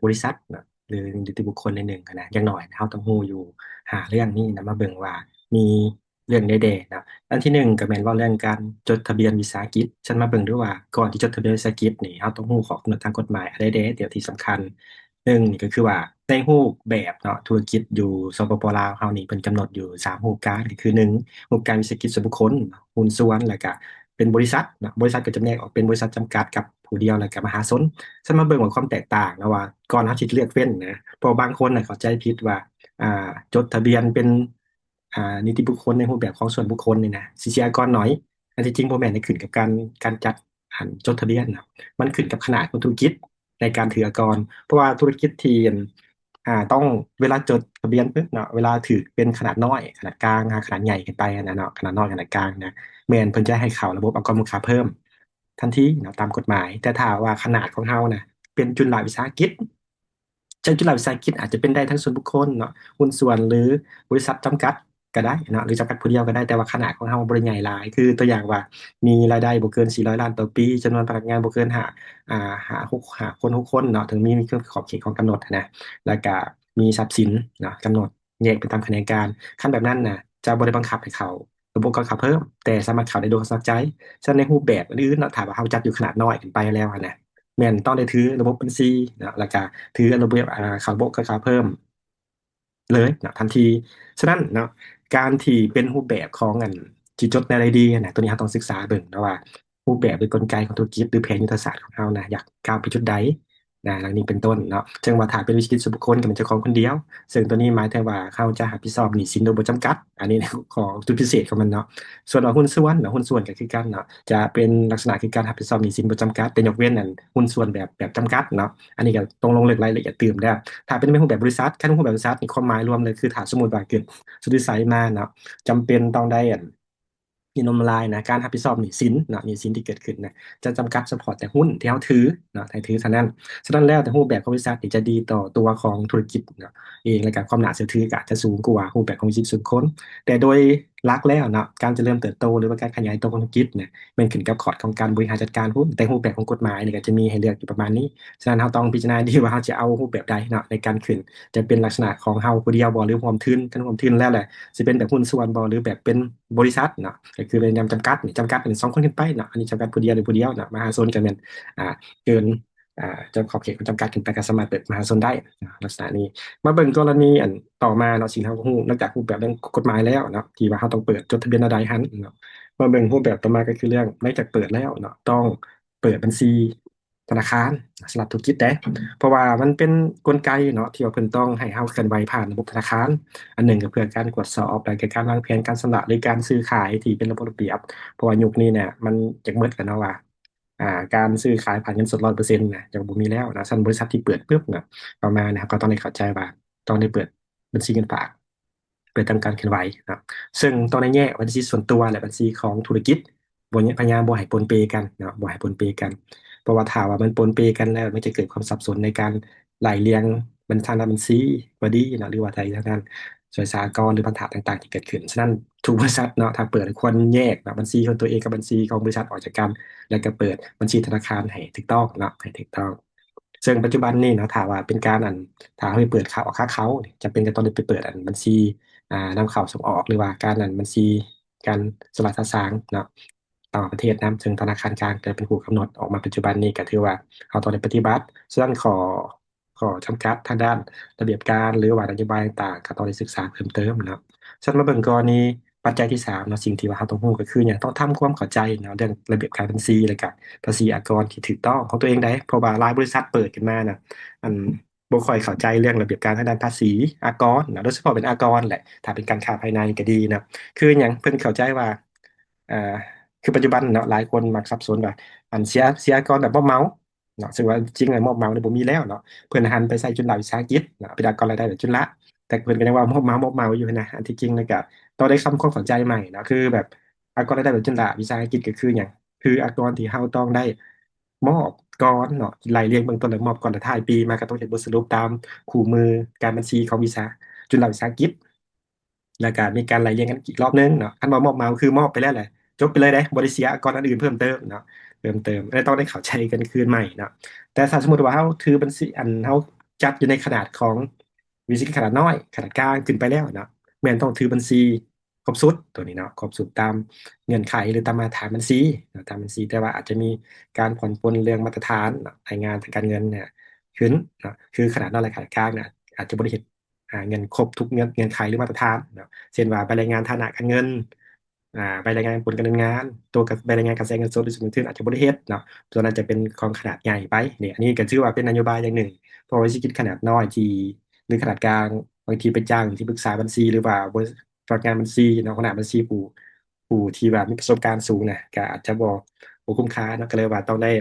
ບໍລິສັດເນາະ ຫຼືນິຕິບຸກຄົນໃດໜຶ່ງຫັ້ນນະ ຢ່າງໜ້ອຍເຮົາຕ້ອງຮູ້ຢູ່ຫ້າເລື່ອງນີ້ນະ ມາເບິ່ງວ່າມີເລື່ອງໃດແດ່ເນາະ. ອັນທີໜຶ່ງກໍແມ່ນເວົ້າເລື່ອງການຈົດທະບຽນວິສາຫະກິດ. ຊັ້ນມາເບິ່ງດູວ່າ ກ່ອນທີ່ຈົດທະບຽນວິສາຫະກິດນີ້ ເຮົາຕ້ອງຮູ້ຂໍ້ກຳນົດທາງກົດໝາຍອັນໃດແດ່ ແຕ່ທີ່ສຳຄັນ ໜຶ່ງນີ້ກໍຄືວ່າໃນຮູບແບບເນາະ ທຸລະກິດຢູ່ ສປປ ລາວ ເຮົານີ້ ເພິ່ນກຳນົດຢູ່ສາມຮູບການ ກໍຄື ໜຶ່ງ ຮູບການວິສາຫະກິດສ່ວນບຸກຄົນ, ຫຸ້ນສ່ວນ ແລ້ວກະເປັນບໍລິສັດເນາະ. ບໍລິສັດກໍຈຳແນກອອກເປັນບໍລິສັດຈຳກັດກັບຜູ້ດຽວ ແລ້ວກະມະຫາຊົນ. ຊັ້ນມາເບິ່ງວ່າຄວາມແຕກຕ່າງເນາະ ວ່າກ່ອນເຮົາຊິເລືອກເວັ້ນນະ ເພາະບາງຄົນນະເຂົ້າໃຈຜິດວ່າ ອ່າ ຈົດທະບຽນເປັນ ອ່າ ນິຕິບຸກຄົນໃນຮູບແບບຂອງສ່ວນບຸກຄົນນີ້ນະ ຊິເສຍອາກອນໜ້ອຍ. ອັນທີ່ຈິງບໍ່ແມ່ນ, ຂຶ້ນກັບການ ການຈັດ ອັນ ຈົດທະບຽນນະ ມັນຂຶ້ນກັບຂະໜາດຂອງທຸລະກິດໃນການຖືອາກອນ. ເພາະວ່າທຸລະກິດທີ່ ອັນ ອ່າ ຕ້ອງ ເວລາຈົດທະບຽນປຶບເນາະ ເວລາຖືເປັນຂະໜາດນ້ອຍ, ຂະໜາດກາງ ຫາຂະໜາດໃຫຍ່ຂຶ້ນໄປຫັ້ນນະເນາະ, ຂະໜາດນ້ອຍ, ຂະໜາດກາງນະ ແມ່ນເພິ່ນຈະໃຫ້ເຂົ້າລະບົບອາກອນມູນຄ່າເພີ່ມທັນທີເນາະ ຕາມກົດໝາຍ. ແຕ່ຖ້າວ່າຂະໜາດຂອງເຮົານະ ເປັນຈຸນລະວິສາຫະກິດ, ເຊິ່ງຈຸນລະວິສາຫະກິດອາດຈະເປັນໄດ້ທັງສ່ວນບຸກຄົນເນາະ, ຫຸ້ນສ່ວນ ຫຼື ບໍລິສັດຈຳກັດກໍໄດ້ເນາະ ຫຼື ຈຳກັດຜູ້ດຽວກໍໄດ້, ແຕ່ວ່າຂະໜາດຂອງເຮົາບໍ່ໄດ້ໃຫຍ່ຫຼາຍ. ຄືຕົວຢ່າງວ່າ ມີລາຍໄດ້ບໍ່ເກີນສີ່ຮ້ອຍລ້ານຕໍ່ປີ, ຈຳນວນພະນັກງານບໍ່ເກີນຫ້າ ອ່າ ຫ້າ ຫົກ ຫ້າຄົນ ຫົກຄົນເນາະ, ເຖິງມີ ມີຂອບເຂດຂອງກຳນົດນະ, ແລ້ວກະມີຊັບສິນເນາະ ກຳນົດແຍກໄປຕາມຂະແໜງການ. ຄັນແບບນັ້ນນະ ຈະບໍ່ໄດ້ບັງຄັບໃຫ້ເຂົ້າລະບົບກອນເຂົ້າເພີ່ມ, ແຕ່ສາມາດເຂົ້າໄດ້ໂດຍສະໝັກໃຈ. ສະນັ້ນໃນຮູບແບບອື່ນໆເນາະ ຖ້າວ່າເຮົາຈັດຢູ່ຂະໜາດນ້ອຍຂຶ້ນໄປແລ້ວຫັ້ນນະ ແມ່ນຕ້ອງໄດ້ຖືລະບົບບັນຊີເນາະ ແລ້ວກະຖືລະບົບ ອ່າ ເຂົ້າລະບົບກອນເຂົ້າເພີ່ມ ເລີຍເນາະ ທັນທີ. ສະນັ້ນເນາະ ການທີ່ເປັນຮູບແບບຂອງ ອັນ ທີ່ຈົດໃນລາຍດີຫັ້ນນະ ໂຕນີ້ເຮົາຕ້ອງສຶກສາເບິ່ງເນາະວ່າ ຮູບແບບ ຫຼື ກົນໄກຂອງທຸລະກິດ ຫຼື ແຜນຍຸດທະສາດຂອງເຮົານະ ຢາກກ້າວໄປຈຸດໃດນະ ດັ່ງນີ້ເປັນຕົ້ນເນາະ. ເຊິ່ງວ່າຖ້າເປັນວິສາຫະກິດສ່ວນບຸກຄົນກໍແມ່ນເຈົ້າຂອງຄົນດຽວ, ເຊິ່ງໂຕນີ້ໝາຍເຖິງວ່າເຮົາຈະຮັບຜິດຊອບໜີ້ສິນໂດຍບໍ່ຈຳກັດ, ອັນນີ້ຂອງຈຸດພິເສດຂອງມັນເນາະ. ສ່ວນວ່າຫຸ້ນສ່ວນເນາະ ຫຸ້ນສ່ວນກໍຄືກັນເນາະ ຈະເປັນລັກສະນະຄືການຮັບຜິດຊອບໜີ້ສິນບໍ່ຈຳກັດ, ແຕ່ຍົກເວັ້ນ ອັນ ຫຸ້ນສ່ວນແບບ ແບບຈຳກັດເນາະ. ອັນນີ້ກໍຕ້ອງລົງເລິກລາຍລະອຽດຕື່ມແລ້ວ. ຖ້າເປັນໃນຮູບແບບບໍລິສັດ, ຄັນຮູບແບບບໍລິສັດນີ້ ຄວາມໝາຍລວມເລີຍຄື ຖ້າສົມມຸດວ່າເກີດສຸດວິໄສມາເນາະ ຈຳເປັນຕ້ອງໄດ້ ອັນ ຍິນລົມລາຍນະ ການຮັບຜິດຊອບໜີ້ສິນເນາະ, ໜີ້ສິນທີ່ເກີດຂຶ້ນນະ ຈະຈຳກັດສະເພາະແຕ່ຫຸ້ນທີ່ເຮົາຖືເນາະ ໃຫ້ຖືເທົ່ານັ້ນ. ສະນັ້ນແລ້ວ ແຕ່ຮູບແບບຂອງບໍລິສັດນີ້ຈະດີຕໍ່ຕົວຂອງທຸລະກິດເນາະ ເອງ ແລ້ວກະຄວາມໜ້າເຊື່ອຖືກໍອາດຈະສູງກວ່າຮູບແບບຂອງນິຕິບຸກຄົນ. ແຕ່ໂດຍຫຼັກແລ້ວເນາະ ການຈະເລີນເຕີບໂຕ ຫຼືວ່າການຂະຫຍາຍໂຕຂອງທຸລະກິດນະ ແມ່ນຂຶ້ນກັບຂອດຂອງການບໍລິຫານຈັດການພຸ້ນ, ແຕ່ຮູບແບບຂອງກົດໝາຍນີ້ກໍຈະມີໃຫ້ເລືອກຢູ່ປະມານນີ້. ສະນັ້ນເຮົາຕ້ອງພິຈາລະນາດີວ່າເຮົາຈະເອົາຮູບແບບໃດເນາະໃນການຂຶ້ນ, ຈະເປັນລັກສະນະຂອງເຮົາຜູ້ດຽວບໍ່ ຫຼືຮ່ວມທຶນ, ຄັນຮ່ວມທຶນແລ້ວແຫຼະ ຊິເປັນແບບຫຸ້ນສ່ວນບໍ່ ຫຼືແບບເປັນບໍລິສັດເນາະ, ກໍຄືພະຍາຍາມຈຳກັດນີ້ ຈຳກັດເປັນສອງຄົນຂຶ້ນໄປເນາະ, ອັນນີ້ຈຳກັດຜູ້ດຽວ ຫຼືຜູ້ດຽວເນາະ, ມະຫາຊົນກໍແມ່ນ ອ່າ ເກີນ ອ່າ ຈຳ ຂອບເຂດຂອງຈຳກັດຂຶ້ນໄປກໍສາມາດເປີດມະຫາຊົນໄດ້ເນາະ ລັກສະນະນີ້. ມາເບິ່ງກໍລະນີ ອັນ ຕໍ່ມາເນາະ ສິ່ງທີ່ເຮົາຮູ້ນອກຈາກຮູບແບບເລື່ອງກົດໝາຍແລ້ວເນາະ ທີ່ວ່າເຮົາຕ້ອງເປີດຈົດທະບຽນແນວໃດຫັ້ນເນາະ, ມາເບິ່ງຮູບແບບຕໍ່ມາກໍຄືເລື່ອງ ໃນຈາກເປີດແລ້ວເນາະ ຕ້ອງເປີດບັນຊີທະນາຄານສຳລັບທຸລະກິດເດ້ ເພາະວ່າມັນເປັນກົນໄກເນາະ ທີ່ວ່າເພິ່ນຕ້ອງໃຫ້ເຮົາເຄື່ອນໄຫວຜ່ານລະບົບທະນາຄານ. ອັນໜຶ່ງກໍເພື່ອການກວດສອບ ແລ້ວກໍການວາງແຜນການຊຳລະ ຫຼືການຊື້ຂາຍທີ່ເປັນລະບົບລະບຽບ, ເພາະວ່າຍຸກນີ້ເນຍມັນຢາກໝົດແລ້ວເນາະວ່າ ອ່າ ການຊື້ຂາຍຜ່ານເງິນສົດຮ້ອຍເປີເຊັນນະ ຈະບໍ່ມີແລ້ວນະ. ຊັ້ນບໍລິສັດທີ່ເປີດປຶບນະ ຕໍ່ມານະ ເຮົາກໍຕ້ອງໄດ້ເຂົ້າໃຈວ່າຕ້ອງໄດ້ເປີດບັນຊີເງິນຝາກ ເພື່ອທຳການເຄື່ອນໄຫວເນາະ, ເຊິ່ງຕ້ອງໄດ້ແຍກບັນຊີສ່ວນຕົວ ແລະ ບັນຊີຂອງທຸລະກິດ, ບໍ່ ພະຍາຍາມບໍ່ໃຫ້ປົນເປກັນເນາະ, ບໍ່ໃຫ້ປົນເປກັນ. ເພາະວ່າຖ້າວ່າມັນປົນເປກັນແລ້ວ ມັນຈະເກີດຄວາມສັບສົນໃນການໄລ່ລຽງບັນ ທາງດ້ານບັນຊີກໍດີເນາະ ຫຼືວ່າໃດທາງດ້ານສວຍສາອາກອນ ຫຼືພັນທະຕ່າງໆທີ່ເກີດຂຶ້ນ. ສະນັ້ນທຸກບໍລິສັດເນາະ ຖ້າເປີດ ຄວນແຍກເນາະ ບັນຊີຂອງຕົວເອງກັບບັນຊີຂອງບໍລິສັດອອກຈາກກັນ ແລ້ວກໍເປີດບັນຊີທະນາຄານໃຫ້ຖືກຕ້ອງເນາະ ໃຫ້ຖືກຕ້ອງ. ເຊິ່ງປັດຈຸບັນນີ້ເນາະ ຖ້າວ່າເປັນການ ອັນ ຖ້າເຮົາໄປເປີດຂາອອກຂາເຂົ້ານີ້ ຈຳເປັນກໍຕ້ອງໄດ້ໄປເປີດ ອັນ ບັນຊີ ອ່າ ນຳເຂົ້າສົ່ງອອກ ຫຼືວ່າການ ອັນ ບັນຊີການສະຫຼາກສະສາງເນາະ ຕ່າງປະເທດນຳ, ເຊິ່ງທະນາຄານກາງກໍເປັນຜູ້ກຳນົດອອກມາປັດຈຸບັນນີ້ ກໍຖືວ່າເຮົາຕ້ອງໄດ້ປະຕິບັດ. ສະນັ້ນ ຂໍ ຂໍ້ຈຳກັດທາງດ້ານລະບຽບການ ຫຼືວ່ານະໂຍບາຍຕ່າງໆ ກໍຕ້ອງໄດ້ສຶກສາເພີ່ມເຕີມເນາະ. ຊັ້ນມາເບິ່ງກໍລະນີປັດໄຈທີສາມເນາະ, ສິ່ງທີ່ວ່າເຮົາຕ້ອງຮູ້ກໍຄືຫຍັງ? ຕ້ອງທຳຄວາມເຂົ້າໃຈເນາະ ເລື່ອງລະບຽບການບັນຊີ ແລ້ວກະພາສີອາກອນທີ່ຖືກຕ້ອງຂອງຕົວເອງໄດ໋. ເພາະວ່າຫຼາຍບໍລິສັດເປີດຂຶ້ນມານະ ອັນ ບໍ່ຄ່ອຍເຂົ້າໃຈເລື່ອງລະບຽບການທາງດ້ານພາສີອາກອນເນາະ, ໂດຍສະເພາະເປັນອາກອນແຫຼະ ຖ້າເປັນການຄ້າພາຍໃນກໍດີເນາະ. ຄືຫຍັງ? ເພິ່ນເຂົ້າໃຈວ່າ ເອີ ຄືປັດຈຸບັນເນາະ ຫຼາຍຄົນມັກສັບສົນວ່າ ອັນ ເສຍ ເສຍອາກອນແບບມອບເໝົາ ເນາະ, ເຊິ່ງວ່າຈິງແລ້ວມອບເໝົານີ້ບໍ່ມີແລ້ວເນາະ, ເພິ່ນຫັນໄປໃສ່ຈຸນລະວິສາຫະກິດເນາະ ເປັນອາກອນລາຍໄດ້ແບບຈຸນລະ, ແຕ່ເພິ່ນກໍຍັງວ່າມອບເໝົາ ມອບເໝົາຢູ່ຫັ້ນນະ. ອັນທີ່ຈິງແລ້ວກໍຕ້ອງໄດ້ທຳຄວາມເຂົ້າໃຈໃໝ່ເນາະ, ຄືແບບອາກອນລາຍໄດ້ແບບຈຸນລະວິສາຫະກິດກໍຄືຫຍັງ? ຄືອາກອນທີ່ເຮົາຕ້ອງໄດ້ມອບກ່ອນເນາະ, ໄລ່ລຽງເບື້ອງຕົ້ນແລ້ວມອບກ່ອນ, ແລ້ວທ້າຍປີມາກໍຕ້ອງເຮັດບົດສະຫຼຸບຕາມຄູ່ມືການບັນຊີຂອງວິສາ ຈຸນລະວິສາຫະກິດ. ແລ້ວກະມີການໄລ່ລຽງກັນອີກລອບໜຶ່ງເນາະ. ຄັນວ່າມອບເໝົາຄືມອບໄປແລ້ວແຫຼະ ຈົບໄປເລີຍເດ້, ບໍ່ໄດ້ເສຍອາກອນອັນອື່ນເພີ່ມເຕີມເນາະ, ເພີ່ມເຕີມ ແລ້ວຕ້ອງໄດ້ເຂົ້າໃຈກັນຄືນໃໝ່ເນາະ. ແຕ່ຖ້າສົມມຸດວ່າເຮົາຖືບັນຊີ ອັນ ເຮົາ ຈັດຢູ່ໃນຂະໜາດຂອງວິສາຫະກິດຂະໜາດນ້ອຍ, ຂະໜາດກາງຂຶ້ນໄປແລ້ວເນາະ, ແມ່ນຕ້ອງຖືບັນຊີຄົບຊຸດ ໂຕນີ້ເນາະ, ຄົບຊຸດຕາມເງື່ອນໄຂ ຫຼື ຕາມມາດຕະຖານບັນຊີເນາະ, ຕາມບັນຊີ, ແຕ່ວ່າອາດຈະມີການຜ່ອນປົນເລື່ອງມາດຕະຖານເນາະ, ລາຍງານທາງການເງິນນະຂຶ້ນເນາະ, ຄືຂະໜາດນ້ອຍ ແລະ ຂະໜາດກາງນະ ອາດຈະບໍ່ໄດ້ເຮັດ ອ່າ ເງື່ອນ ຄົບທຸກເງື່ອນ ເງື່ອນໄຂ ຫຼື ມາດຕະຖານເນາະ, ເຊັ່ນວ່າໃບລາຍງານຖານະການເງິນ, ອ່າ ໃບລາຍງານຜົນການດຳເນີນງານ, ຕົວກັບໃບລາຍງານການໃຊ້ເງິນສົດ ຫຼື ສະເໜີທຶນ ອາດຈະບໍ່ໄດ້ເຮັດເນາະ, ຕົວນັ້ນຈະເປັນຂອງຂະໜາດໃຫຍ່ໄປ. ນີ້ ອັນນີ້ກໍຖືວ່າເປັນນະໂຍບາຍຢ່າງໜຶ່ງ, ເພາະວ່າວິສາຫະກິດຂະໜາດນ້ອຍທີ່ ຫຼື ຂະໜາດກາງ ບາງທີໄປຈ້າງທີ່ປຶກສາບັນຊີ ຫຼືວ່າບໍລິສັດ ພະນັກງານບັນຊີເນາະ, ຫົວໜ້າບັນຊີ ຜູ້ ຜູ້ທີ່ວ່າມີປະສົບການສູງນະ ກໍອາດຈະບໍ່ ບໍ່ຄຸ້ມຄ່າເນາະ, ກໍເລີຍວ່າຕ້ອງໄດ້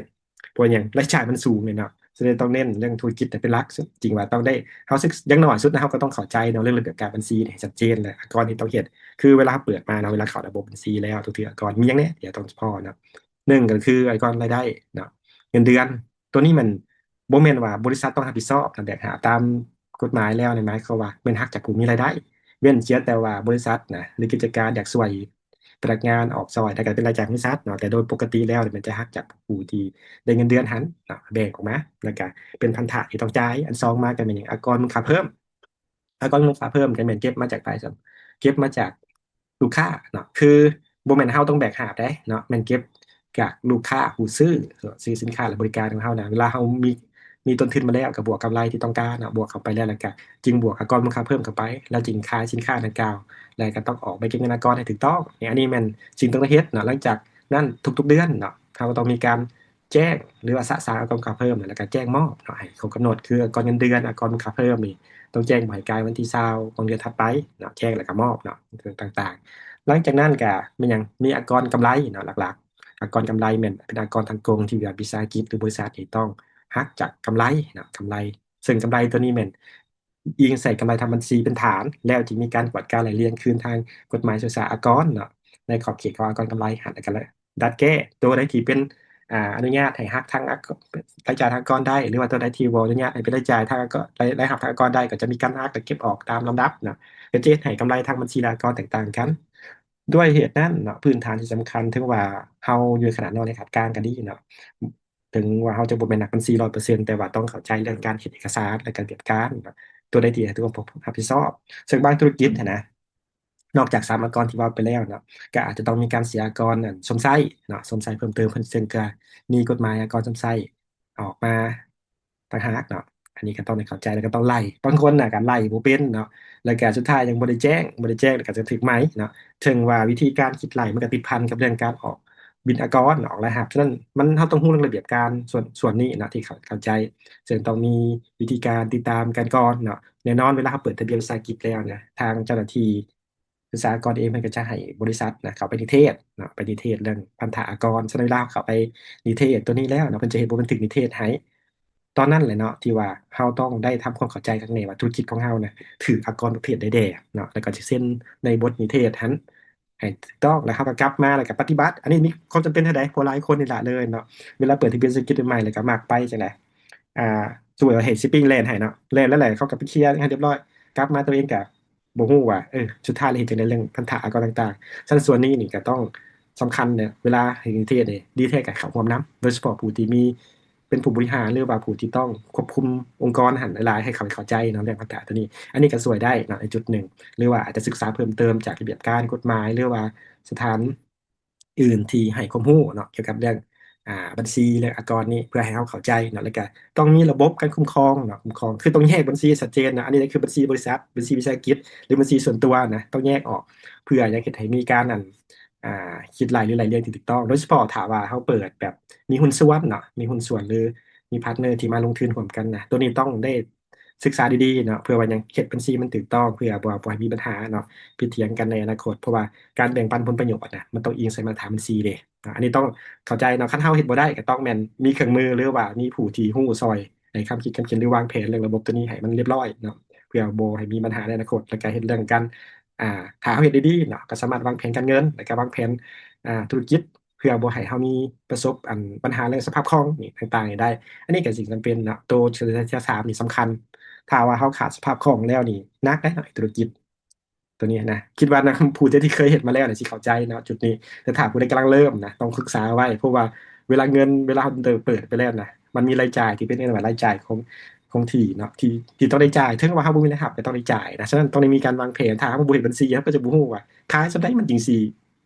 ເພາະຫຍັງ ລາຍຈ່າຍມັນສູງເນາະ, ສະນັ້ນຕ້ອງເນັ້ນເລື່ອງທຸລະກິດເປັນຫຼັກ. ຈິງວ່າຕ້ອງໄດ້ ເຮົາສຶກ ຢ່າງໜ້ອຍສຸດນະ ເຮົາກໍຕ້ອງເຂົ້າໃຈເນາະ ເລື່ອງລະບຽບການບັນຊີໃຫ້ຊັດເຈນ ແລະ ອາກອນທີ່ຕ້ອງເຮັດ. ຄືເວລາເຮົາເປີດມາເນາະ, ເວລາເຂົ້າລະບົບບັນຊີແລ້ວ ທຸກເທື່ອອາກອນມີຫຍັງແດ່ທີ່ຕ້ອງຈະພໍ້ເນາະ, ໜຶ່ງກໍຄືອາກອນລາຍໄດ້ເນາະ, ເງິນເດືອນ. ຕົວນີ້ມັນບໍ່ແມ່ນວ່າບໍລິສັດຕ້ອງຮັບຜິດຊອບນະ, ແບກຫາບຕາມກົດໝາຍແລ້ວນີ້ ໝາຍຄວາມວ່າແມ່ນຫັກຈາກຜູ້ມີລາຍໄດ້, ເວັ້ນເສຍແຕ່ວ່າບໍລິສັດນະ ຫຼື ກິດຈະການຢາກຊ່ວຍພະນັກງານອອກຊ່ອຍ ແລ້ວກໍເປັນລາຍຈ່າຍຂອງບໍລິສັດເນາະ, ແຕ່ໂດຍປົກກະຕິແລ້ວມັນຈະຫັກຈາກຜູ້ທີ່ໄດ້ເງິນເດືອນຫັ້ນເນາະ ແບ່ງອອກມາ ແລ້ວກໍເປັນພັນທະທີ່ຕ້ອງຈ່າຍ. ອັນສອງມາກໍແມ່ນຫຍັງ ອາກອນມູນຄ່າເພີ່ມ. ອາກອນມູນຄ່າເພີ່ມກໍແມ່ນເກັບມາຈາກໃຜ? ເກັບມາຈາກລູກຄ້າເນາະ, ຄືບໍ່ແມ່ນເຮົາຕ້ອງແບກຫາບເດ້ເນາະ, ແມ່ນເກັບຈາກລູກຄ້າຜູ້ຊື້ ຊື້ສິນຄ້າ ແລະ ບໍລິການຂອງເຮົານະ. ເວລາເຮົາມີ ມີຕົ້ນທຶນມາແລ້ວ ກໍບວກກຳໄລທີ່ຕ້ອງການເນາະ ບວກເຂົ້າໄປແລ້ວ ແລ້ວກໍຈຶ່ງບວກອາກອນມູນຄ່າເພີ່ມເຂົ້າໄປ ແລ້ວຈຶ່ງຂາຍສິນຄ້າດັ່ງກ່າວ ແລ້ວກໍຕ້ອງອອກໃບເກັບເງິນອາກອນໃຫ້ຖືກຕ້ອງ. ນີ້ ອັນນີ້ແມ່ນສິ່ງຕ້ອງໄດ້ເຮັດເນາະ. ຫຼັງຈາກນັ້ນທຸກໆເດືອນເນາະ ເຮົາກໍຕ້ອງມີການແຈ້ງ ຫຼືວ່າສະສາງອາກອນມູນຄ່າເພີ່ມ ແລ້ວກໍແຈ້ງມອບເນາະ ໃຫ້ຄົບກຳນົດ ຄືອາກອນເງິນເດືອນ ອາກອນມູນຄ່າເພີ່ມນີ້ ຕ້ອງແຈ້ງບໍ່ໃຫ້ກາຍວັນທີຊາວຂອງເດືອນຖັດໄປເນາະ, ແຈ້ງແລ້ວກໍມອບເນາະ ຕ່າງໆ. ຫຼັງຈາກນັ້ນກໍແມ່ນຫຍັງ ມີອາກອນກຳໄລເນາະ ຫຼັກໆ ອາກອນກຳໄລແມ່ນເປັນອາກອນທາງກົງທີ່ວ່າວິສາຫະກິດ ຫຼື ບໍລິສັດນີ້ຕ້ອງຫັກຈາກກຳໄລເນາະ ກຳໄລ ເຊິ່ງກຳໄລຕົວນີ້ແມ່ນອີງໃສ່ກຳໄລທາງບັນຊີເປັນຖານ ແລ້ວຈຶ່ງມີການກວດກາໄລ່ລຽງຄືນທາງກົດໝາຍສ່ວຍສາອາກອນເນາະ ໃນຂອບເຂດຂອງອາກອນກຳໄລຫັ້ນ ແລ້ວກໍດັດແກ້ຕົວໃດທີ່ເປັນ ອາ ອະນຸຍາດໃຫ້ຫັກທາງອາກອນ ລາຍຈ່າຍທາງອາກອນໄດ້ ຫຼືວ່າຕົວໃດທີ່ບໍ່ອະນຸຍາດໃຫ້ເປັນລາຍຈ່າຍທາງອາກອນ ລາຍ ລາຍຮັບທາງອາກອນໄດ້ ກໍຈະມີການຫັກ ແລະ ເກັບອອກຕາມລຳດັບເນາະ ກໍຈະເຮັດໃຫ້ກຳໄລທາງບັນຊີ ແລະ ອາກອນແຕກຕ່າງກັນ. ດ້ວຍເຫດນັ້ນເນາະ ພື້ນຖານທີ່ສຳຄັນ ເຖິງວ່າເຮົາຢູ່ຂະໜາດນ້ອຍ ແລະ ຂະໜາດກາງກໍດີເນາະ ເຖິງວ່າເຮົາຈະບໍ່ແມ່ນນັກບັນຊີຮ້ອຍເປີເຊັນ ແຕ່ວ່າຕ້ອງເຂົ້າໃຈເລື່ອງການເຮັດເອກະສານ ແລະ ການປະຕິບັດການເນາະ ຕົວໃດທີ່ໃຫ້ທຸກຄົນຮັບຜິດຊອບ. ເຊິ່ງບາງທຸລະກິດຫັ້ນນະ ນອກຈາກສາມອາກອນທີ່ເວົ້າໄປແລ້ວເນາະ ກໍອາດຈະຕ້ອງມີການເສຍອາກອນ ອັນ ຊົມໃຊ້ເນາະ ຊົມໃຊ້ເພີ່ມເຕີມ ເຊິ່ງກໍມີກົດໝາຍອາກອນຊົມໃຊ້ອອກມາ ຕ່າງຫາກເນາະ ອັນນີ້ກໍຕ້ອງໄດ້ເຂົ້າໃຈ ແລ້ວກໍຕ້ອງໄລ່ ບາງຄົນນະກໍໄລ່ບໍ່ເປັນເນາະ ແລ້ວກໍສຸດທ້າຍຍັງບໍ່ໄດ້ແຈ້ງ ບໍ່ໄດ້ແຈ້ງ ແລ້ວກໍຈະຖືກໄໝເນາະ. ເຖິງວ່າວິທີການຄິດໄລ່ມັນກໍຕິດພັນກັບເລື່ອງການອອກບິນອາກອນ ອອກລາຍຮັບ ສະນັ້ນມັນ ເຮົາຕ້ອງຮູ້ເລື່ອງລະບຽບການສ່ວນ ສ່ວນນີ້ເນາະ ທີ່ເຂົ້າ ເຂົ້າໃຈ ເຊິ່ງຕ້ອງມີວິທີການຕິດຕາມກັນກ່ອນເນາະ. ແນ່ນອນເວລາເຮົາເປີດທະບຽນວິສາຫະກິດແລ້ວນະ ທາງເຈົ້າໜ້າທີ່ ຄືສາອາກອນເອງ ເພິ່ນກໍຈະໃຫ້ບໍລິສັດນະ ເຂົ້າໄປນິເທດເນາະ ໄປນິເທດເລື່ອງພັນທະອາກອນ. ສະນັ້ນເວລາເຮົາເຂົ້າໄປນິເທດຕົວນີ້ແລ້ວເນາະ ເພິ່ນຈະເຮັດບົດບັນທຶກນິເທດໃຫ້ ຕອນນັ້ນແຫຼະເນາະ ທີ່ວ່າເຮົາຕ້ອງໄດ້ທຳຄວາມເຂົ້າໃຈກັບແນ່ວ່າທຸລະກິດຂອງເຮົານະ ຖືກອາກອນປະເພດໃດແດ່ເນາະ ແລ້ວກໍຈະເຊັນໃນບົດນິເທດຫັ້ນໃຫ້ຖືກຕ້ອງ ແລ້ວເຮົາກໍກັບມາ ແລ້ວກໍປະຕິບັດ. ອັນນີ້ມີຄວາມຈຳເປັນເທົ່າໃດ ເພາະຫຼາຍຄົນນີ້ລະເລີຍເນາະ ເວລາເປີດທະບຽນເສດຖະກິດໃໝ່ ແລ້ວກໍມັກໄປຈັ່ງໃດ ອ່າ ສົມມຸດວ່າເຮັດສະປຣິງແລ່ນໃຫ້ເນາະ ແລ່ນແລ້ວແຫຼະ ເຂົາກໍໄປເຄຍໃຫ້ຮຽບຮ້ອຍ ກັບມາຕົວເອງກໍ ບໍ່ຮູ້ວ່າ ເອີ ສຸດທ້າຍແລ້ວເຮັດຈັ່ງໃດເລື່ອງພັນທະອາກອນຕ່າງໆ. ສະນັ້ນສ່ວນນີ້ນີ້ກໍຕ້ອງສຳຄັນເນາະ ເວລາເຮັດນິເທດນີ້ ດີແທ້ກໍເຂົ້າຮ່ວມນຳ ໂດຍສະເພາະຜູ້ທີ່ມີ ເປັນຜູ້ບໍລິຫານ ຫຼືວ່າຜູ້ທີ່ຕ້ອງຄວບຄຸມອົງກອນຫັ້ນຫຼາຍໆ ໃຫ້ເຂົາເຂົ້າໃຈເນາະ ເລື່ອງພັນທະຕົວນີ້. ອັນນີ້ກໍຊ່ວຍໄດ້ເນາະ ໃນຈຸດໜຶ່ງ ຫຼືວ່າອາດຈະສຶກສາເພີ່ມເຕີມຈາກລະບຽບການ ກົດໝາຍ ຫຼືວ່າສະຖານ ອື່ນທີ່ໃຫ້ຄວາມຮູ້ເນາະ ກ່ຽວກັບເລື່ອງ ອ່າ ບັນຊີ ເລື່ອງອາກອນນີ້ ເພື່ອໃຫ້ເຮົາເຂົ້າໃຈເນາະ. ແລ້ວກະຕ້ອງມີລະບົບການຄຸ້ມຄອງເນາະ ຄຸ້ມຄອງ ຄືຕ້ອງແຍກບັນຊີໃຫ້ຊັດເຈນເນາະ. ອັນນີ້ຄືບັນຊີບໍລິສັດ ບັນຊີວິສາຫະກິດ ຫຼືບັນຊີສ່ວນຕົວນະ ຕ້ອງແຍກອອກ ເພື່ອຢາກເຮັດໃຫ້ມີການ ອັນ ອ່າ ຄິດໄລ່ ຫຼືໄລ່ລຽງທີ່ຖືກຕ້ອງ. ໂດຍສະເພາະຖ້າວ່າເຮົາເປີດແບບມີຫຸ້ນສ່ວນເນາະ ມີຫຸ້ນສ່ວນ ຫຼືມີພາດເນີທີ່ມາລົງທຶນຮ່ວມກັນນະ ໂຕນີ້ຕ້ອງໄດ້ ສຶກສາດີໆເນາະ ເພື່ອວ່າຫຍັງ ເຮັດບັນຊີມັນຖືກຕ້ອງ ເພື່ອບໍ່ ບໍ່ໃຫ້ມີບັນຫາເນາະ ຜິດຖຽງກັນໃນອະນາຄົດ ເພາະວ່າການແບ່ງປັນຜົນປະໂຫຍດນະ ມັນຕ້ອງອີງໃສ່ມາດຕະຖານບັນຊີເດ້ເນາະ. ອັນນີ້ຕ້ອງເຂົ້າໃຈເນາະ ຄັນເຮົາເຮັດບໍ່ໄດ້ ກໍຕ້ອງແມ່ນມີເຄື່ອງມື ຫຼືວ່າມີຜູ້ທີ່ຮູ້ຊ່ອຍໃນຄຳຄິດຄຳຂຽນ ຫຼືວາງແຜນເລື່ອງລະບົບຕົວນີ້ໃຫ້ມັນລຽບຮ້ອຍເນາະ ເພື່ອບໍ່ໃຫ້ມີບັນຫາໃນອະນາຄົດ ແລ້ວກໍເຮັດເລື່ອງການ ອ່າ ຖ້າເຮົາເຮັດດີໆເນາະ ກໍສາມາດວາງແຜນການເງິນ ແລ້ວກໍວາງແຜນ ອ່າ ທຸລະກິດ ເພື່ອບໍ່ໃຫ້ເຮົາມີປະສົບ ອັນ ບັນຫາເລື່ອງສະພາບຄ່ອງນີ້ຕ່າງໆນີ້ໄດ້. ອັນນີ້ກໍສິ່ງຈຳເປັນເນາະ ໂຕເທື່ອທີ່ສາມນີ້ສຳຄັນ ຖ້າວ່າເຮົາຂາດສະພາບຄ່ອງແລ້ວນີ້ໜັກໄດ໋ເນາະ ທຸລະກິດຕົວນີ້ນະ. ຄິດວ່ານະ ຜູ້ທີ່ເຄີຍເຮັດມາແລ້ວນີ້ຊິເຂົ້າໃຈເນາະຈຸດນີ້ ແຕ່ຖ້າຜູ້ໃດກຳລັງເລີ່ມນະ ຕ້ອງສຶກສາໄວ້ ເພາະວ່າເວລາເງິນ ເວລາເຮົາເປີດໄປແລ້ວນະ ມັນມີລາຍຈ່າຍທີ່ເປັນ ເອີ້ນວ່າລາຍຈ່າຍຂອງ ຄົງທີ່ເນາະ ທີ່ ທີ່ຕ້ອງໄດ້ຈ່າຍ ເຖິງວ່າເຮົາບໍ່ມີລາຍຮັບກໍຕ້ອງໄດ້ຈ່າຍນະ. ສະນັ້ນຕ້ອງໄດ້ມີການວາງແຜນ ຖ້າເຮົາບໍ່ເຮັດບັນຊີ ເຮົາກໍຈະບໍ່ຮູ້ວ່າຂາຍສ່ຳໃດມັນຈຶ່ງຊິ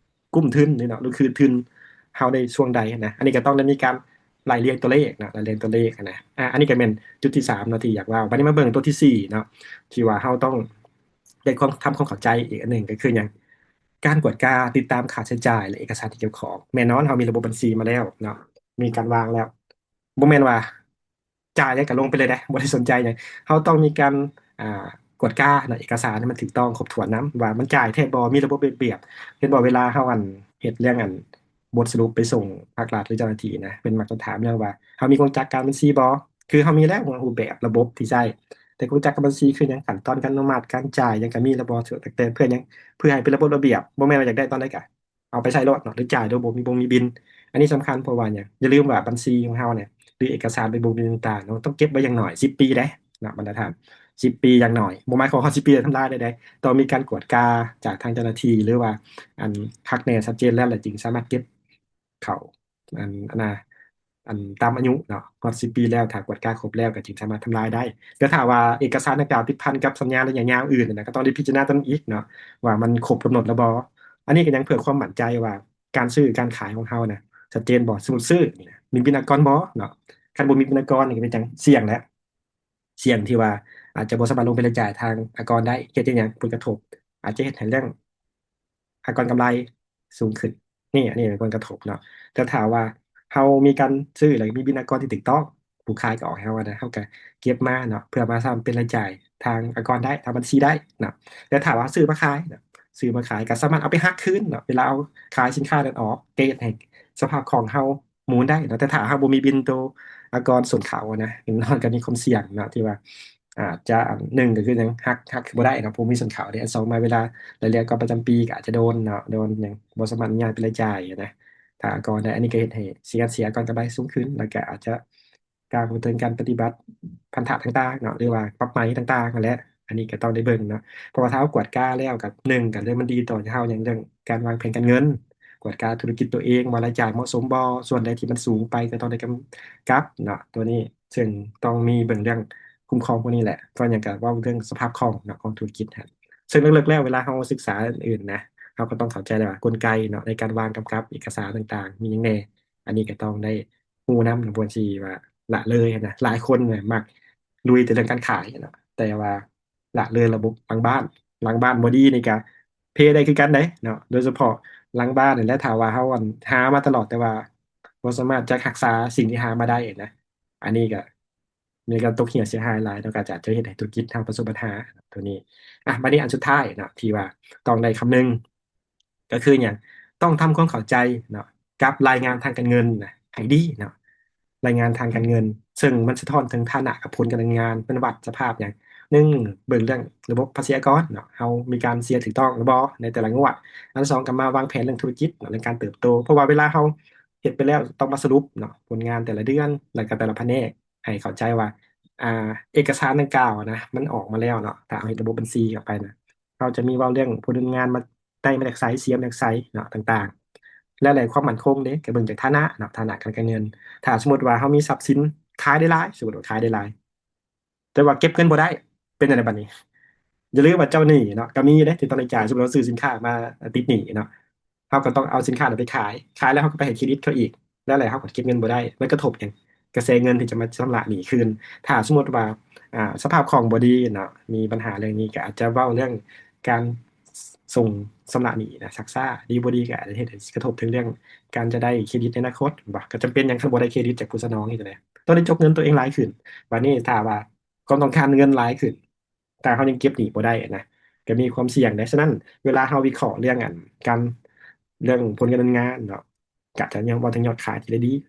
ກຸ້ມທຶນນີ້ເນາະ ຫຼືຄືທຶນເຮົາໃນຊ່ວງໃດນະ. ອັນນີ້ກໍຕ້ອງໄດ້ມີການໄລ່ລຽງຕົວເລກເນາະ ໄລ່ລຽງຕົວເລກນະ. ອາ ອັນນີ້ກໍແມ່ນຈຸດທີສາມເນາະທີ່ຢາກເວົ້າ. ບັດນີ້ມາເບິ່ງຕົວທີສີ່ເນາະ ທີ່ວ່າເຮົາຕ້ອງໄດ້ຄວາມ ທຳຄວາມເຂົ້າໃຈ. ອີກອັນໜຶ່ງກໍຄືຫຍັງ? ການກວດກາຕິດຕາມຄ່າໃຊ້ຈ່າຍ ແລະ ເອກະສານທີ່ກ່ຽວຂ້ອງ. ແນ່ນອນເຮົາມີລະບົບບັນຊີມາແລ້ວເນາະ ມີການວາງແລ້ວ ບໍ່ແມ່ນວ່າ ຈ່າຍແລ້ວກໍລົງໄປເລີຍເດ້ ບໍ່ໄດ້ສົນໃຈຫຍັງ. ເຮົາຕ້ອງມີການ ອ່າ ກວດກາເນາະ ເອກະສານໃຫ້ມັນຖືກຕ້ອງຄົບຖ້ວນນຳ ວ່າມັນຈ່າຍແທ້ບໍ່ ມີລະບົບລະບຽບ. ເຫັນບໍ່ ເວລາເຮົາ ອັນ ເຮັດເລື່ອງ ອັນ ບົດສະຫຼຸບໄປສົ່ງພາກລັດ ຫຼື ເຈົ້າໜ້າທີ່ນະ ເພິ່ນມັກຈະຖາມເລື່ອງວ່າ ເຮົາມີກົງຈັກການບັນຊີບໍ່? ຄືເຮົາມີແລ້ວ ຮູບແບບລະບົບທີ່ໃຊ້ ແຕ່ກົງຈັກການບັນຊີຄືຫຍັງ? ຂັ້ນຕອນການອະນຸມັດ ການຈ່າຍຫຍັງກໍມີແລ້ວບໍ່? ແຕ່ເພື່ອຫຍັງ? ເພື່ອໃຫ້ເປັນລະບົບລະບຽບ ບໍ່ແມ່ນວ່າຢາກໄດ້ຕອນໃດກໍ ເອົາໄປໃຊ້ໂລດເນາະ ຫຼື ຈ່າຍໂດຍບໍ່ມີບົງມີບິນ. ອັນນີ້ສຳຄັນ ເພາະວ່າຫຍັງ? ຢ່າລືມວ່າບັນຊີຂອງເຮົາເນຍ ຫຼື ເອກະສານໃບບົງໃບບິນຕ່າງໆ ເຮົາຕ້ອງເກັບໄວ້ຢ່າງໜ້ອຍສິບປີເດ້ເນາະ ບັນດາທ່ານ ສິບປີຢ່າງໜ້ອຍ. ບໍ່ໝາຍຄວາມວ່າຮອດສິບປີແລ້ວທຳລາຍໄດ້ເດ້ ຕ້ອງມີການກວດກາຈາກທາງເຈົ້າໜ້າທີ່ ຫຼືວ່າ ອັນ ຄັກແນ່ຊັດເຈນແລ້ວ ແລ້ວຈຶ່ງສາມາດເກັບເຂົ້າ ອັນ ອັນນະ ອັນຕາມອາຍຸເນາະ ຮອດສິບປີແລ້ວ ຖ້າກວດກາຄົບແລ້ວກໍຈຶ່ງສາມາດທຳລາຍໄດ້. ແຕ່ຖ້າວ່າເອກະສານດັ່ງກ່າວຕິດພັນກັບສັນຍາໄລຍະຍາວອື່ນນະ ກໍຕ້ອງໄດ້ພິຈາລະນາຕົວນັ້ນອີກເນາະ ວ່າມັນຄົບກຳນົດແລ້ວບໍ່. ອັນນີ້ກໍຍັງເພື່ອຄວາມໝັ້ນໃຈວ່າການຊື້ການຂາຍຂອງເຮົານະ ຊັດເຈນບໍ່. ສົມມຸດຊື້ນີ້ນະ ມີບິນອາກອນບໍ່ເນາະ? ຄັນບໍ່ມີບິນອາກອນນີ້ກໍເປັນຫຍັງ? ສ່ຽງແຫຼະ ສ່ຽງທີ່ວ່າອາດຈະບໍ່ສາມາດລົງໄປລາຍຈ່າຍທາງອາກອນໄດ້. ເຮັດໃຫ້ຫຍັງ? ຜົນກະທົບ ອາດຈະເຮັດໃຫ້ເລື່ອງ ອາກອນກຳໄລສູງຂຶ້ນ. ນີ້ ອັນນີ້ເປັນຜົນກະທົບເນາະ. ແຕ່ຖ້າວ່າເຮົາມີການຊື້ ແລ້ວມີບິນອາກອນທີ່ຖືກຕ້ອງ ຜູ້ຂາຍກໍອອກໃຫ້ເຮົານະ ເຮົາກໍເກັບມາເນາະ ເພື່ອມາສ້ຳເປັນລາຍຈ່າຍທາງອາກອນໄດ້ ທາງບັນຊີໄດ້ເນາະ. ແຕ່ຖ້າວ່າເຮົາຊື້ມາຂາຍເນາະ ຊື້ມາຂາຍກໍສາມາດເອົາໄປຫັກຄືນເນາະ ເວລາເຮົາຂາຍສິນຄ້ານັ້ນອອກ ກໍເຮັດໃຫ້ສະພາບຄ່ອງເຮົາໝູນໄດ້ເນາະ. ແຕ່ຖ້າເຮົາບໍ່ມີບິນໂຕອາກອນສົນເຂົ້ານະ ແນ່ນອນກໍມີຄວາມສ່ຽງເນາະ ທີ່ວ່າ ອາດຈະ ອັນໜຶ່ງກໍຄືຫຍັງ ຫັກ ຫັກບໍ່ໄດ້ເນາະ ບໍ່ມີສ່ວນເຂົ້າເດ້. ອັນສອງມາ ເວລາລາຍເດືອນອາກອນປະຈຳປີກໍອາດຈະໂດນເນາະ ໂດນຫຍັງ ບໍ່ສາມາດອະນຸຍາດເປັນລາຍຈ່າຍນະ ຖ້າອາກອນໄດ້. ອັນນີ້ກໍເຮັດໃຫ້ເສຍ ເສຍອາກອນກຳໄລສູງຂຶ້ນ ແລ້ວກໍອາດຈະກ່າວເຖິງການປະຕິບັດພັນທະຕ່າງໆເນາະ ຫຼືວ່າປັບໃໝຕ່າງໆຫັ້ນແຫຼະ. ອັນນີ້ກໍຕ້ອງໄດ້ເບິ່ງເນາະ ເພາະວ່າຖ້າເຮົາກວດກາແລ້ວກໍ ໜຶ່ງກໍເລື່ອງມັນດີຕໍ່ເຮົາ ຫຍັງ ເລື່ອງການວາງແຜນການເງິນ ກວດກາທຸລະກິດຕົວເອງວ່າລາຍຈ່າຍເໝາະສົມບໍ່ ສ່ວນໃດທີ່ມັນສູງໄປກໍຕ້ອງໄດ້ກຳກັບເນາະ ຕົວນີ້ ເຊິ່ງຕ້ອງມີເບິ່ງເລື່ອງຄຸ້ມຄອງພວກນີ້ແຫຼະ. ເພາະຫຍັງ ກໍເວົ້າເລື່ອງສະພາບຄ່ອງເນາະ ຂອງທຸລະກິດຫັ້ນ. ເຊິ່ງເລິກໆແລ້ວ ເວລາເຮົາສຶກສາອື່ນໆນະ ເຮົາກໍຕ້ອງເຂົ້າໃຈແລ້ວວ່າກົນໄກເນາະ ໃນການວາງກຳກັບເອກະສານຕ່າງໆ ມີຫຍັງແດ່. ອັນນີ້ກໍຕ້ອງໄດ້ຮູ້ນຳ ບໍ່ຄວນຊິວ່າລະເລີຍນະ. ຫຼາຍຄົນນະມັກລຸຍແຕ່ເລື່ອງການຂາຍເນາະ ແຕ່ວ່າລະເລີຍລະບົບຫຼັງບ້ານ. ຫຼັງບ້ານບໍ່ດີນີ້ກໍເພໄດ້ຄືກັນເດ້ເນາະ ໂດຍສະເພາະຫຼັງບ້ານນີ້ແຫຼະ. ຖ້າວ່າເຮົາ ອັນ ຫາມາຕະຫຼອດ ແຕ່ວ່າບໍ່ສາມາດຈະຮັກສາສິ່ງທີ່ຫາມາໄດ້ນະ ອັນນີ້ກໍ ມັນກໍຕົກເຫ່ຽເສຍຫາຍຫຼາຍເນາະ ກໍອາດຈະເຮັດໃຫ້ທຸລະກິດເຮົາປະສົບບັນຫາຕົວນີ້. ອາ ບັດນີ້ອັນສຸດທ້າຍເນາະ ທີ່ວ່າຕ້ອງໄດ້ຄຳນຶງ ກໍຄືຫຍັງ? ຕ້ອງທຳຄວາມເຂົ້າໃຈເນາະ ກັບລາຍງານທາງການເງິນນະໃຫ້ດີເນາະ ລາຍງານທາງການເງິນ ເຊິ່ງມັນສະທ້ອນເຖິງຖານະກັບຜົນການດຳເນີນງານ ມັນວັດສະພາບຫຍັງ? ໜຶ່ງ ເບິ່ງເລື່ອງລະບົບພາສີອາກອນເນາະ ເຮົາມີການເສຍຖືກຕ້ອງຫຼືບໍ່ໃນແຕ່ລະງວດ. ອັນສອງ ກໍມາວາງແຜນເລື່ອງທຸລະກິດເນາະ ເລື່ອງການເຕີບໂຕ ເພາະວ່າເວລາເຮົາເຮັດໄປແລ້ວ ຕ້ອງມາສະຫຼຸບເນາະ ຜົນງານແຕ່ລະເດືອນ ແລ້ວກໍແຕ່ລະພະແນກ ໃຫ້ເຂົ້າໃຈວ່າ ອ່າ ເອກະສານດັ່ງກ່າວນະ ມັນອອກມາແລ້ວເນາະ ຖ້າເຮົາເຮັດລະບົບບັນຊີເຂົ້າໄປນະ ເຮົາຈະມີເວົ້າເລື່ອງຜົນງານມາ ໄດ້ມາຈາກໃສ ເສຍມາຈາກໃສເນາະ ຕ່າງໆ ແລະ ແລະ ຄວາມໝັ້ນຄົງເດ້ ກໍເບິ່ງຈາກຖານະເນາະ ຖານະທາງການເງິນ. ຖ້າສົມມຸດວ່າເຮົາມີຊັບສິນຂາຍໄດ້ຫຼາຍ ສົມມຸດວ່າຂາຍໄດ້ຫຼາຍ ແຕ່ວ່າເກັບເງິນບໍ່ໄດ້ ເປັນຈັ່ງໃດບັດນີ້? ຢ່າລືມວ່າເຈົ້າໜີ້ເນາະ ກໍມີເດ້ທີ່ຕ້ອງໄດ້ຈ່າຍ. ສົມມຸດເຮົາຊື້ສິນຄ້າມາ ຕິດໜີ້ເນາະ ເຮົາກໍຕ້ອງເອົາສິນຄ້ານັ້ນໄປຂາຍ ຂາຍແລ້ວເຮົາກໍໄປໃຫ້ເຄຣດິດເຂົາອີກ ແລ້ວແຫຼະເຮົາກໍເກັບເງິນບໍ່ໄດ້ ມັນກະທົບຫຍັງ? ກະແສເງິນທີ່ຈະມາຊຳລະໜີ້ຄືນ. ຖ້າສົມມຸດວ່າ ອ່າ ສະພາບຄ່ອງບໍ່ດີເນາະ ມີບັນຫາເລື່ອງນີ້ ກໍອາດຈະເວົ້າເລື່ອງການ ສ- ສົ່ງຊຳລະໜີ້ນະຊັກຊ້າ ດີບໍ່ດີກໍອາດຈະເຮັດໃຫ້ກະທົບເຖິງເລື່ອງການຈະໄດ້ເຄຣດິດໃນອະນາຄົດ ແມ່ນບໍ່? ກໍຈຳເປັນຫຍັງ ຄັນບໍ່ໄດ້ເຄຣດິດຈາກຜູ້ສະໜອງເຮັດຈັ່ງໃດ? ຕ້ອງໄດ້ຈົກເງິນຕົວເອງຫຼາຍຂຶ້ນ. ບັດນີ້ຖ້າວ່າຄວາມຕ້ອງການເງິນຫຼາຍຂຶ້ນ ຖ້າເຮົາຍັງເກັບໜີ້ບໍ່ໄດ້ນະ ກໍມີຄວາມສ່ຽງໄດ໋. ສະນັ້ນ ເວລາເຮົາວິເຄາະເລື່ອງ ອັນ ການ ເລື່ອງຜົນການດຳເນີນງານເນາະ ກະຈະຍັງເວົ້າເຖິງຍອດຂາຍທີ່ໄດ້ດີ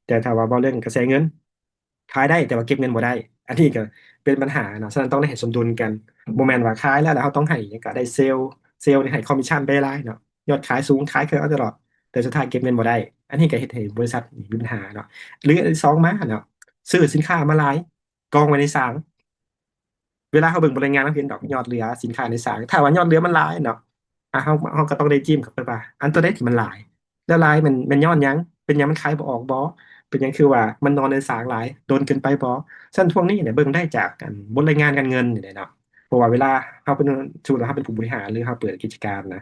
ແຕ່ຖ້າວ່າເວົ້າເລື່ອງກະແສເງິນ ຂາຍໄດ້ແຕ່ວ່າເກັບເງິນບໍ່ໄດ້ ອັນນີ້ກໍເປັນບັນຫາເນາະ. ສະນັ້ນຕ້ອງໄດ້ໃຫ້ສົມດຸນກັນ ບໍ່ແມ່ນວ່າຂາຍແລ້ວ ແລ້ວເຮົາຕ້ອງໃຫ້ຫຍັງ ກະໄດ້ເຊລ ເຊລນີ້ໃຫ້ຄອມມິດຊັນໄປຫຼາຍເນາະ ຍອດຂາຍສູງ ຂາຍເຄື່ອງເອົາຕະຫຼອດ ແຕ່ສຸດທ້າຍເກັບເງິນບໍ່ໄດ້ ອັນນີ້ກໍເຮັດໃຫ້ບໍລິສັດມີບັນຫາເນາະ. ຫຼືອັນທີສອງມາເນາະ ຊື້ສິນຄ້າມາຫຼາຍ ກອງໄວ້ໃນສາງ ເວລາເຮົາເບິ່ງບົດລາຍງານ ເຮົາເຫັນດອກຍອດເຫຼືອສິນຄ້າໃນສາງ ຖ້າວ່າຍອດເຫຼືອມັນຫຼາຍເນາະ ອາ ເຮົາ ເຮົາກໍຕ້ອງໄດ້ຈິ້ມເຂົ້າໄປວ່າ ອັນຕົວໃດທີ່ມັນຫຼາຍ ແລ້ວຫຼາຍແມ່ນ ແມ່ນຍ້ອນຫຍັງ? ເປັນຫຍັງມັນຂາຍບໍ່ອອກບໍ? ເປັນຫຍັງຄືວ່າມັນນອນໃນສາງຫຼາຍ ດົນເກີນໄປບໍ່? ຊັ້ນພວກນີ້ເນຍເບິ່ງໄດ້ຈາກອັນບົດລາຍງານການເງິນນີ້ແຫຼະເນາະ. ເພາະວ່າເວລາເຮົາເປັນ ສົມມຸດວ່າເຮົາເປັນຜູ້ບໍລິຫານ ຫຼືເຮົາເປີດກິດຈະການນະ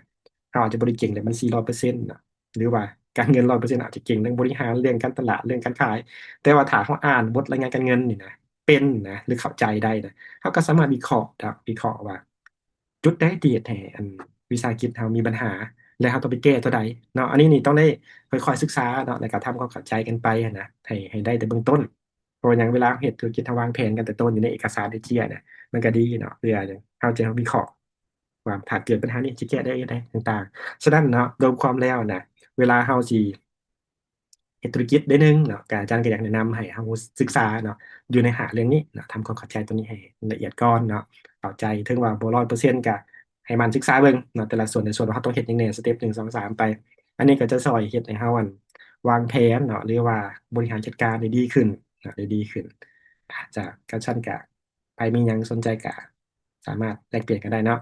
ເຮົາອາດຈະບໍ່ໄດ້ເກັ່ງເລື່ອງບັນຊີຮ້ອຍເປີເຊັນເນາະ ຫຼືວ່າການເງິນຮ້ອຍເປີເຊັນ ອາດຈະເກັ່ງເລື່ອງບໍລິຫານ ເລື່ອງການຕະຫຼາດ ເລື່ອງການຂາຍ. ແຕ່ວ່າຖ້າເຮົາອ່ານບົດລາຍງານການເງິນນີ້ນະ ເປັນນະ ຫຼືເຂົ້າໃຈໄດ້ນະ ເຮົາກໍສາມາດວິເຄາະ ວິເຄາະວ່າ ຈຸດໃດທີ່ເຮັດໃຫ້ອັນວິສາຫະກິດເຮົາມີບັນຫາ ແລະເຮົາຕ້ອງໄປແກ້ຕົວໃດເນາະ. ອັນນີ້ນີ້ຕ້ອງໄດ້ຄ່ອຍໆສຶກສາເນາະ ແລ້ວກໍທຳຄວາມເຂົ້າໃຈກັນໄປຫັ້ນນະ ໃຫ້ ໃຫ້ໄດ້ແຕ່ເບື້ອງຕົ້ນ. ເພາະວ່າຫຍັງ ເວລາເຮົາເຮັດທຸລະກິດ ເຮົາວາງແผນກັນແຕ່ຕົ້ນຢູ່ໃນເອກະສານເອເຈຍນະ ມັນກໍດີເນາະ ເພື່ອເຮົາຈະວິເຄາະວ່າຖ້າເກີດບັນຫານີ້ ຈະແກ້ໄດ້ຈັ່ງໃດຕ່າງໆ. ສະນັ້ນເນາະ ໂດຍຮວມແລ້ວນະ ເວລາເຮົາຊິ ເຮັດທຸລະກິດໃດໜຶ່ງເນາະ ກະອາຈານກໍຢາກແນະນຳໃຫ້ເຮົາສຶກສາເນາະ ຢູ່ໃນຫ້າເລື່ອງນີ້ເນາະ ທຳຄວາມເຂົ້າໃຈຕົວນີ້ໃຫ້ລະອຽດກ່ອນເນາະ. ເຂົ້າໃຈເຖິງວ່າບໍ່ຮ້ອຍເປີເຊັນ ກະໃຫ້ໝັ່ນສຶກສາເບິ່ງເນາະ ແຕ່ລະສ່ວນ ໃນສ່ວນວ່າເຮົາຕ້ອງເຮັດຫຍັງແດ່ ສະເຕັບໜຶ່ງ ສອງ ສາມ ໄປ. ອັນນີ້ກໍຈະຊ່ອຍເຮັດໃຫ້ເຮົາ ອັນ ວາງແຜນເນາະ ຫຼືວ່າບໍລິຫານຈັດການໄດ້ດີຂຶ້ນເນາະ ໄດ້ດີຂຶ້ນ. ອາ ຈາກ ກະຊັ້ນກະ ໃຜມີຫຍັງສົນໃຈກະສາມາດແລກປ່ຽນກັນໄດ້ເນາະ.